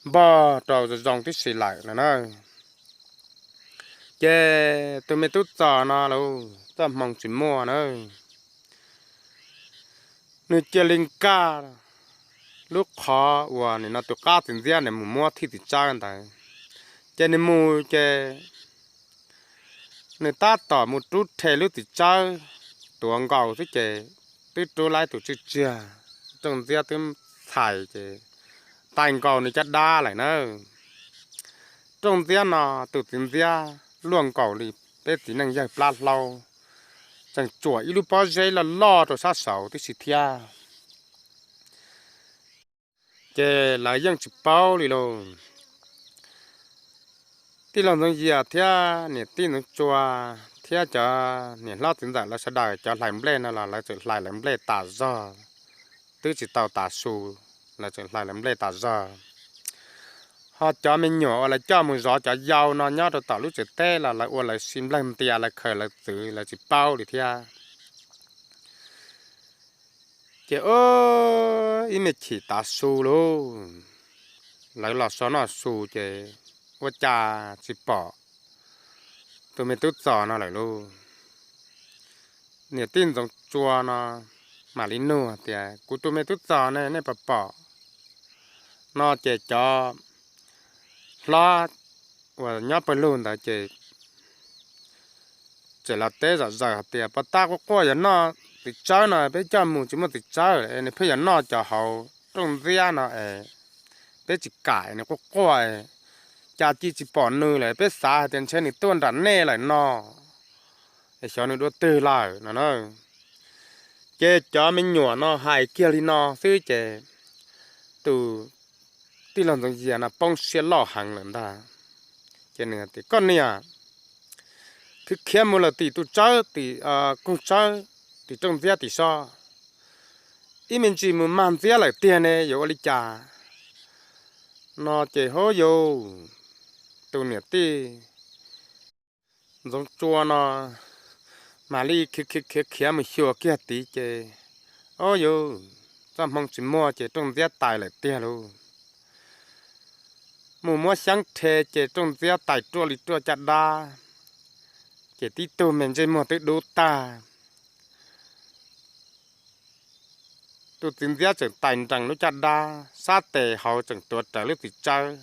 npog rau zoo zoo tib si lawm no na. Ces tus me tub txos no los txoj hmoo tsis muaj na, nws cia li nkag lub qhov uas nim no tus qab txiv ntxiab nws mus muab thij txiv tsawb ntawd. Ces nws mus ces nws tab tom mus rub rhe lub txiv tsawb tuav nkaus xwb ces twb rub lawm tus tswj tsiag, rooj ntxiab twb txhais ces tais nkaus nws caj dab lawm na. Rooj ntxiab no tus txiv ntxiab luaj nkaus li peb txiv neej yawg plab hlaub, tseem tsuam ib lub pob zeb loj loj rau sab saud tib si thiab. Ces lawv yeej tsis paub li lauj. Tij laug Ntxoov Yias thiab niam tij Ntxoov Tsua thiab cov niam hlob txiv ntxawm lawv sawv daws cov hlais nplej no los lawv txawm hlais lawv nplej tas zog, twb tsis tau tav su, lawv txawm hlais lawv nplej tas zog. Ho cov me nyuam uas lawv coj mus zov cov yau no nyob rau tom lub tsev teb los lawv ua lawv si nplawg ntias, lawv khaws lawv txwv, lawv tsis paub li thiab. Ces ib me chim tav su lauj, lawv los so noj su ces ua cas tsis pom tus me tub Txos no lawm lauj. Niam tij Ntxoov Tsua no mam li nug tias, Kuv tus me tub Txos ne, nej puas pom? No ces cov hlob uas nyob pawg lug ntawd ces txawm los teb zom zaws hais tias, Puag ta quaj quaj yuav noj txiv tsawb no, peb coj mus tsis muaj txiv tsawb, nws pheej yuav noj cov hauv rooj ntxiab no es peb tsis kam, nws quaj quaj, cas cia tsis pom nws lawm, peb xav hais tias ntshe nws tuaj nram nej lawm no, es xyov nws dua twg lawm no na. Ces cov me nyuam no hais kiag li no xwb ces tus tij laug Ntxoov Yias no poob siab loj heev lawm ntag. Ces nws tias, Koj niam, khiav khiav mus lawm tim tus tsawb, tim koog tsawb, tim rooj ntxiab tim so, ib me ntsis mus mag ntxiab lawm tiag ne, yuav ua li cas? No ces hov yus tus niam tij Ntxoov Tsua no mam li khiav khiav khiav khiav mus xyuas kiag tid ces, ob yus, txoj hmoo tsis muaj ces rooj ntxiab tais lawm tiag lauj. Mus muab xyab rhe ces rooj ntxiab tais ruaj li ruaj caj dab, ces tib tug me ntsej muag twb dub tag. Tus txiv ntxiab tseem tais nrees lub caj dab, sab tes hauv tseem tuav rawv lub txiv tsawb,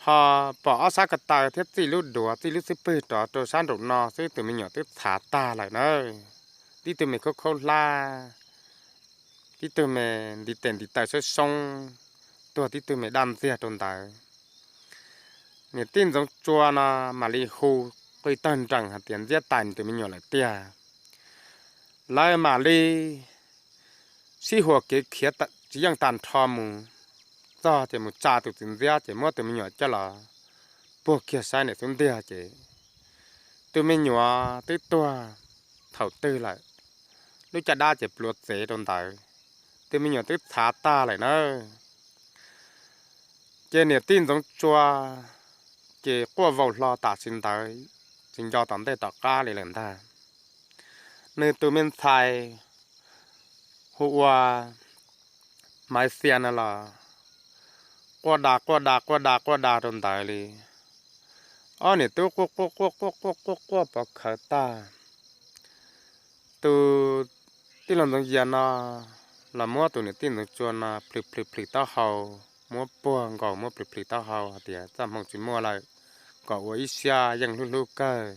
ho pom ob sab ko taw thiab txij lub duav txij lub xub pwg rov rau sab nraum no xwb, tus me nyuam twb txhav tag lawm na. Tib tug me khaub khaub hlab, tib tug me ntiv tes ntiv taw soob soob, tuag tib tug me daj ntxiag rau ntawd. Niam tij Ntxoov Tsua no mam li hu qw tawg nrees hais tias, Ntxiab tais nws tus me nyuam lawm tiag. Lawv mam li sib huas kev khiav tsis yeej tag nrho mus txog ces mus tsa tus txiv ntxiab ces muab tus me nyuam coj los puag kiag saib niam xub ntiag ces tus me nyuam twb tuag thaum twg lawm, lub caj dab ces pluav txev rau ntawd, tus me nyuam twb txhav tag lawm na. Ces niam tij Ntxoov Tsua ces quaj vau hlo tam sim ntawd, tsis nco tom ntej tom qab li lawm ntag. Nws tus me ntxhais hu ua Maiv Xia no los quaj da quaj da quaj da quaj da rau ntawd li. Ob niam tub quaj quaj quaj quaj quaj quaj quaj pov khawv tag. Tus tij laug Ntxoov Yias no los muab tus niam tij Ntxoov Tsua no plhws plhws plhws taub hau, muab puag nkaus muab plhws plhws taub hau hais tias, Txoj hmoo tsis muaj lawm, kom ua ib siab, yeej hlub hlub kawg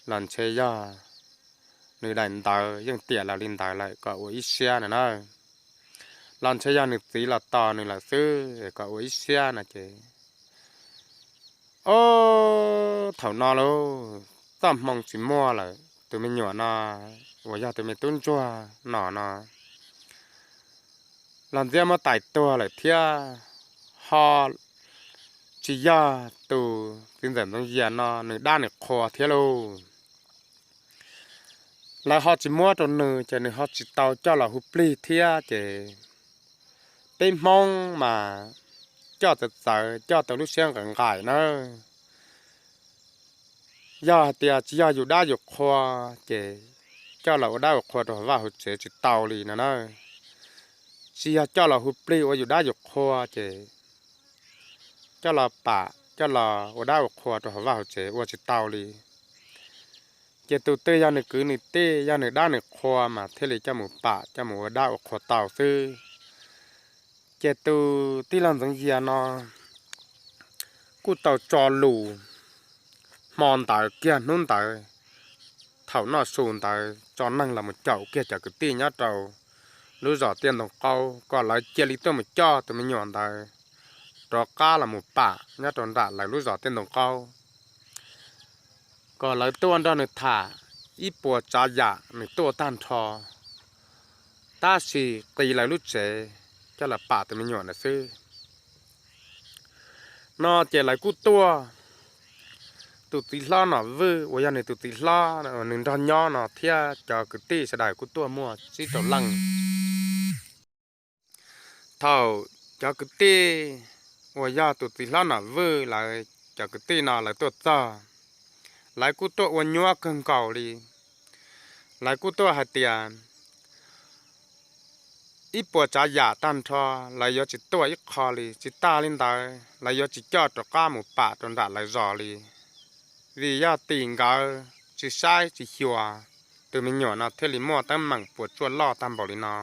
los ntshe yog nws daim ntawv yeej tiam los li ntawd lawm, kom ua ib siab no na. Los ntshe yog nws txiv los tos nws lawm xwb, kom ua ib siab no ces, ob, thaum no lauj, txoj hmoo tsis muaj lawm, tus me nyuam no uas yog tus me tub ntsuag no no los ntxiab muab tais tuag lawm thiab, ho tsis yog tus txiv ntxawm Ntxoov Yias no nws dab nws qhua thiab lauj. Lawv ho tsis muab rau nws ces nws ho tsis tau coj los hu plig thiab ces peb Hmoob mas coj txawv txawv coj tau lub siab nqaim nqaim na. Yog hais tias tsis yog yus dab yus qhua ces coj los ua dab ua qhua rau hauv vaj hauv tsev tsis tau li no na. Tsis yog coj los hu plig ua yus dab yus qhua ces coj los pam coj los ua dab ua qhua rau hauv vaj hauv tsev ua tsis tau li. Ces tus twg yog nws kwv nws tij, yog nws dab nws qhua mas thiaj li coj mus pam coj mus ua dab ua qhua tau xwb. Ces tus tij laug Ntxoov Yias no kuj tau tso lus hmo ntawd kiag hnub ntawd, thaum noj su ntawd tso neeg los mus caum kiag cov kwv tij nyob rau lub zos Tiaj Ntoo Qaub kom lawv cia li tuaj mus coj tus me nyuam ntawd rov qab los mus pam nyob rau nram lawv lub zos Tiaj Ntoo Qaub, kom lawv tuaj nrog nws tham ib puas tsav yam nws tuaj tag nrho, tab sis qiv lawv lub tsev coj los pam tus me nyuam ntawd xwb. No ces lawv kuj tuaj, tus txiv hlob Nom Vwj uas yog nws tus txiv hlob uas nws nrog nyob no thiab cov kwv tij sawv daws kuj tuaj muaj tsib rau leej. Thaum cov kwv tij uas yog tus txiv hlob Nom Vwj lawv cov kwv tij no lawv tuaj txog, lawv kuj tuaj ua nyuaj kawg nkaus li. Lawv kuj tuaj hais tias ib puas tsav yam tag nrho lawv yuav tsis tuaj ib qho li, tsis tas li ntawd lawv yuav tsis coj rov qab mus pam rau nram lawv zos li, vim yog tim nkawd tsis saib tsis xyuas, tus me nyuam no thiaj li muaj teeb meem puas tsuaj loj tag npaum li no,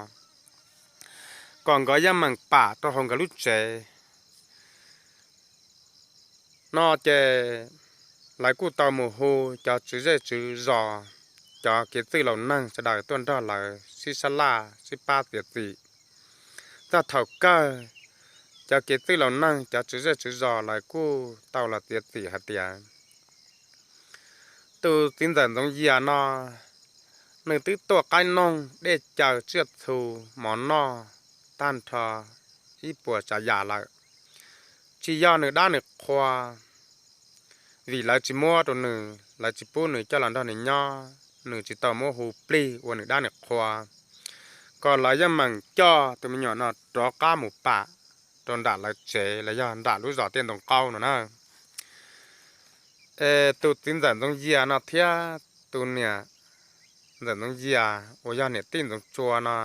kom nkawd yeej meem pam rau hauv nkawd lub tsev no ces lawv kuj tau mus hu cov tswv zej tswv zos, cov kev txwj laus neeg sawv daws tuaj nrog lawv sib sab laj sib pab txiav txim. Txog thaum kawg, cov kev txwj laus neeg cov tswv zej tswv zos lawv kuj tau los txiav txim hais tias tus txiv ntxawm Ntxoov Yias no, nws twb tuaj qaib noog dej caw tsiaj txhu mov noj tag nrho ib puas tsav yam lawm, tsis yog nws dab nws qhua, vim lawv tsis muab rau nws, lawv tsis pub nws coj los nrog nws nyob, nws tsis tau muab hu plig ua nws dab nws qhua, kom lawv yeej meem coj tus me nyuam no rov qab mus pam rau nram lawv tsev los yog nram lub zos Tiaj Ntoo Qaub no na. Es tus txiv ntxawm Ntxoov Yias no thiab tus niam ntxawm Ntxoov Yias uas yog niam tij Ntxoov Tsua no,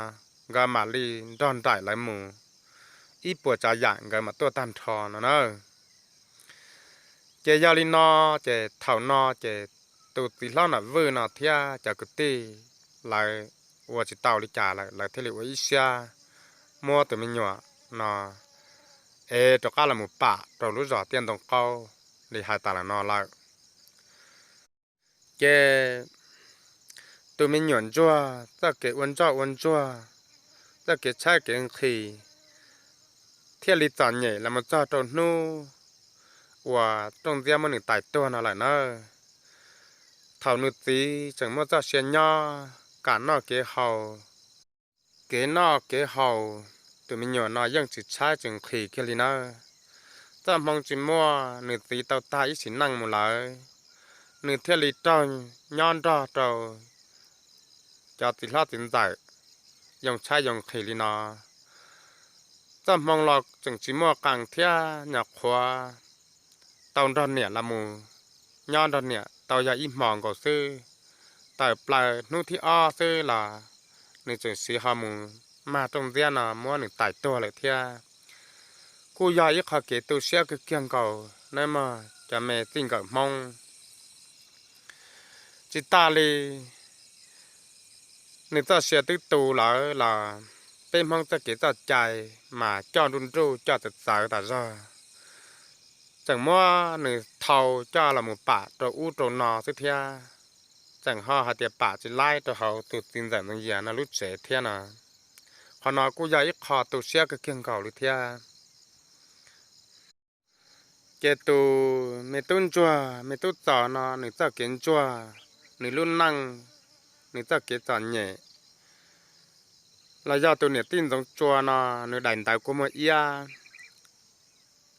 nkawd mam li nrog nraim lawv mus, ib puas tsav yam nkawd mam tuaj tag nrho no na. Ces yog li no, ces thaum no ces tus txiv hlob Nom Vwj no thiab cov kwv tij lawv ua tsis tau li cas lawm, lawv thiaj li ua ib siab muab tus me nyuam no ev rov qab los mus pam rau lub zos Tiaj Ntoo Qaub li hais tas los no lawm. Ces tus me nyuam ntsuag txoj kev ua ntsoj ua ntsuag, txoj kev tshaib kev nqhis thiaj li txom nyem los mus txog rau hnub uas rooj ntxiab muab nws tais tuag no lawm na. Thaum nws txiv tseem muaj txoj sia nyob, kev noj kev haus, kev noj kev haus, tus me nyuam no yeej tsis tshaib tsis nqhis kiag li nawb. Txoj hmoo tsis muaj, nws txiv tau tag ib sim neej mus lawm, nws thiaj li raug nyob nrog rau cov txiv hlob txiv ntxawm yoo tshaib yoo nqhis li no. Txoj hmoo los tseem tsis muaj qee thiab, nyuam qhuav tau nrog niam los mus nyob nrog niam tau yog ib hmos nkaus xwb. Tawm plaws hnub thib ob xwb los nws tseem siv ho mus mag rooj ntxiab no muab nws tais tuag lawm thiab. Kuj yog ib qho kev tu siab kawg kiag nkaus nawb mog cov me txij nkawm Hmoob. Tsis tas li, nws txoj sia twb tu lawm los peb Hmoob txoj kev txoj cai mas coj nruj nruj coj txawv txawv tas zog, tseem muab nws thau coj los mus pam rau ub rau no xwb thiab. Tseem ho hais tias pam tsis laib rau hauv tus txiv ntxawm Ntxoov Yias no lub tsev thiab no. Qhov no kuj yog ib qho tu siab kawg kiag nkaus li thiab. Ces tus me tub ntsuag me tub txos no nws txoj kev ntsuag, nws lub neej, nws txoj kev txom nyem, los yog tus niam tij Ntxoov Tsua no nws daim ntawv kuj muaj iab,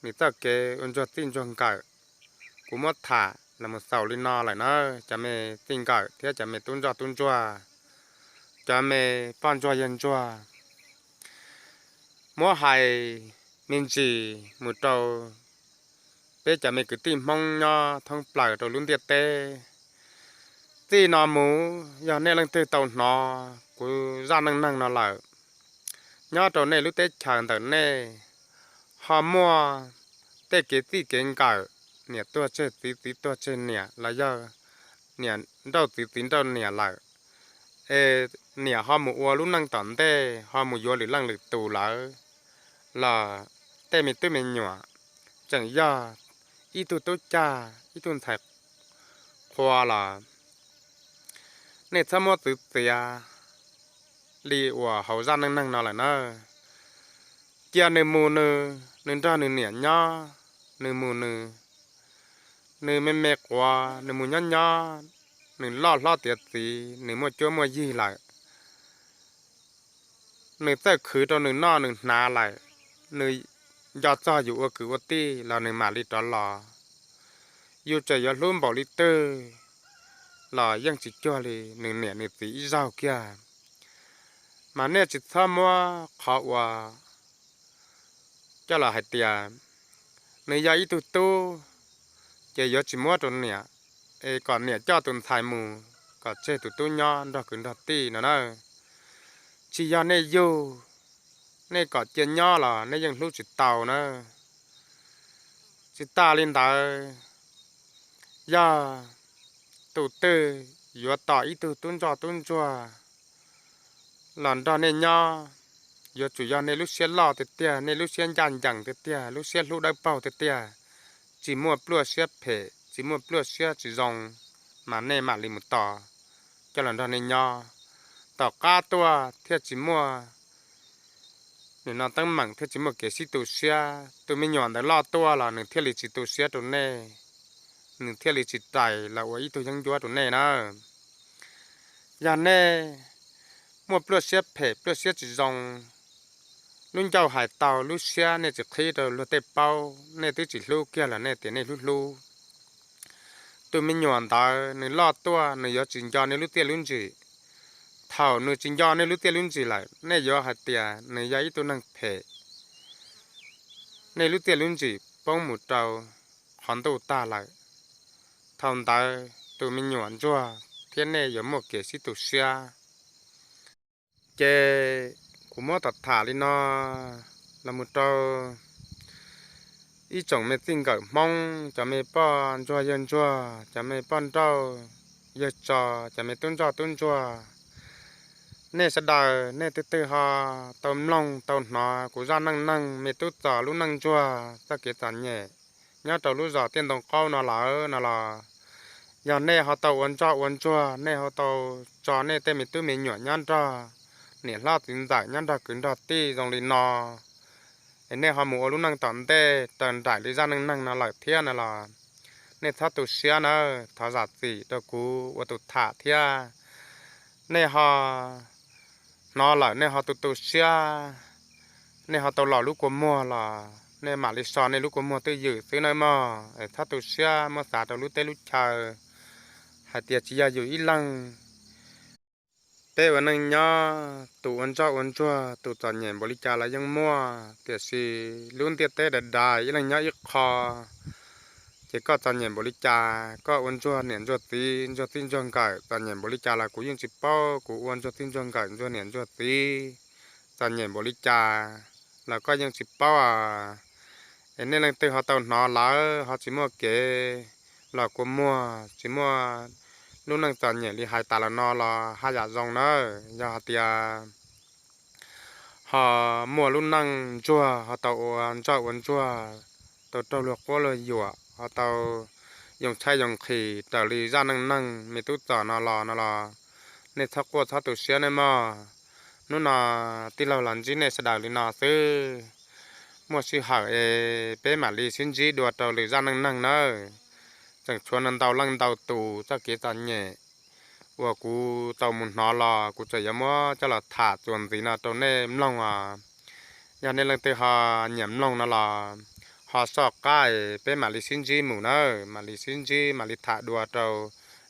nws txoj kev ua ntsuag txij ntsuag nkawm, kuv muab tham los mus xaus li no lawm na cov me txij nkawm thiab cov me tub ntsoj tub ntsuag, cov me poj ntsuag yawg ntsuag. Muab hais me ntsis mus rau peb cov me kwv tij Hmoob nyob thoob plaws rau lub ntiaj teb. Txij no mus yog nej leej twg tau hnov kuv zaj neej neeg no lawm, nyob rau nej lub teb chaws ntawm nej ho muaj tej kev txij kev nkawm, niam tuag tseg txiv, txiv tuag tseg niam los yog niam nrauj txiv, txiv nrauj niam lawm, es niam ho mus ua lub neej tom ntej ho mus yuav lwm leej lwm tus lawm los tej me tub me nyuam tseem yog ib tug tub cag ib tug ntxhais qhua los nej txhob muab txwv txiav li uas hauv zaj neej neeg no lawm na. Cia nws mus nws, nws nrog nws niam nyob, nws mus nws, nws me me quav, nws mus nyob nyob, nws loj hlob tiav txiv, nws muaj cuab muaj yig lawm. Nws txawj khwv rau nws noj nws hnav lawm, nws nco txog yus ua kwv ua tij los nws mam li rov los. Yus tseem yuav hlub npaum li twg los yeej tsis cuag li nws niam nws txiv ib zaug kiag. Mas nej tsis txhob muab qhov uas coj los hais tias nws yog ib tug tub, ces yuav tsis muab rau niam, es kom niam coj tus ntxhais mus, kom tseg tus tub nyob nrog kwv nrog tij no na. Tsis yog nej yug, nej kom cia nyob los nej yeej hlub tsis tau na. Tsis tas li ntawd, yog tus twg yuav tos ib tug tub ntsoj tub ntsuag los nrog nej nyob, yuav tsum yog nej lub siab loj tiag tiag, nej lub siab ncaj ncees tiag tiag, lub siab hlub dawb paug tiag tiag, tsis muaj pluaj siab phem, tsis muaj pluaj siab tsis zoo, mas nej mam li mus tos coj los nrog nej nyob. Tom qab tuaj thiaj tsis muaj, nim no teeb meem thiaj tsis muaj kev sib tu siab. Tus me nyuam ntawd loj tuaj los nws thiaj li tsis tu siab rau nej, nws thiaj li tsis rais los ua ib tug yeeb ncuab rau nej na. Yog nej muaj pluaj siab phem pluaj siab tsis zoo, lub ncauj hais tau lub siab nej tsis qhib rau luag tej paub, nej twb tsis hlub kiag los nej tias nej hlub hlub. Tus me nyuam ntawd nws loj tuaj nws yuav tsis nco nej lub txiaj lub ntsim. Thaum nws tsis nco nej lub txiaj lub ntsim lawm, nej yuav hais tias nws yog ib tug neeg phem, nej lub txiaj lub ntsim poob mus rau qhov ntuj tag lawm. Thaum ntawd tus me nyuam ntsuag thiab nej yuav muaj kev sib tu siab. Ces kuv muab tom tham li no los mus rau ib tsoom me txij nkawm Hmoob, cov me poj ntsuag yawg ntsuag, cov me poj nrauj yawg tso, cov me tub ntsoj tub ntsuag, nej sawv daws nej twg twg ho tau mloog tau hnov kuv zaj neej neeg me tub Txos lub neej ntsuag txoj kev txom nyem nyob rau lub zos Tiaj Ntoo Qaub no lawm no los, yog nej ho tau ua ntsoj ua ntsuag, nej ho tau tso nej tej me tub me nyuam nyob nrog niam hlob txiv ntxawm nyob nrog kwv nrog tij zoo li no, es nej ho mus ua lub neej tom ntej raws nraim li zaj neej neeg no lawm thiab no los, nej txhob tu siab nawb, thov zam txim rau kuv ua tus tham thiab. Nej ho hnov lawm nej ho tu tu siab, nej ho tau los lub kua muag los nej mam li so nej lub kua muag twj ywm xwb nawb mog. Es txhob tu siab muab xav rau lub teb lub chaw hais tias tsis yog yus ib leeg. Peb ua neej nyob tus ua ntsoj ua ntsuag tus txom nyem npaum li cas los yeej muaj, tiam sis lub ntiaj teb daim dais ib leeg nyob ib qho. Ces koj txom nyem npaum li cas, koj ua ntsuag niam ntsuag txiv ntsuag txij ntsuag nkawm txom nyem npaum li cas los kuv yeej tsis paub, kuv ua ntsuag txij ntsuag nkawm ntsuag niam ntsuag txiv txom nyem npaum li cas los koj yeej tsis paub as. Es nej leej twg ho tau hnov lawm ho tsis muaj kev los kua muag, tsis muaj lub neej txom nyem li hais tas los no los haj yam zoo nawb. Yog hais tias ho muaj lub neej ntsuag ho tau ua ntsoj ua ntsuag, tau raug luag quab luag yuam, ho tau yoo tshaib yoo nqhis raws li zaj neej neeg me tub Txos no los no los, nej txhob quaj txhob tu siab nej mog. Hnub no tij laug los ntsib nej sawv daws li no xwb. Muaj sij hawm es peb mam li sib ntsib dua rau lwm zaj neej neeg nawb. Tseem tshuav ntau leej ntau tus txoj kev txom nyem uas kuv tau mus hnov los kuv tseem yuav muab coj los tham txuas ntxiv no rau nej mloog os. Yog nej leej twg ho nyiam mloog no los ho soj qab es peb mam li sib ntsib mus nawb, mam li sib ntsib mam li tham dua rau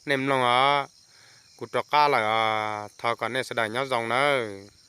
nej mloog os. Kuv rov qab lawm os, thov kom nej sawv daws nyob zoo nawb.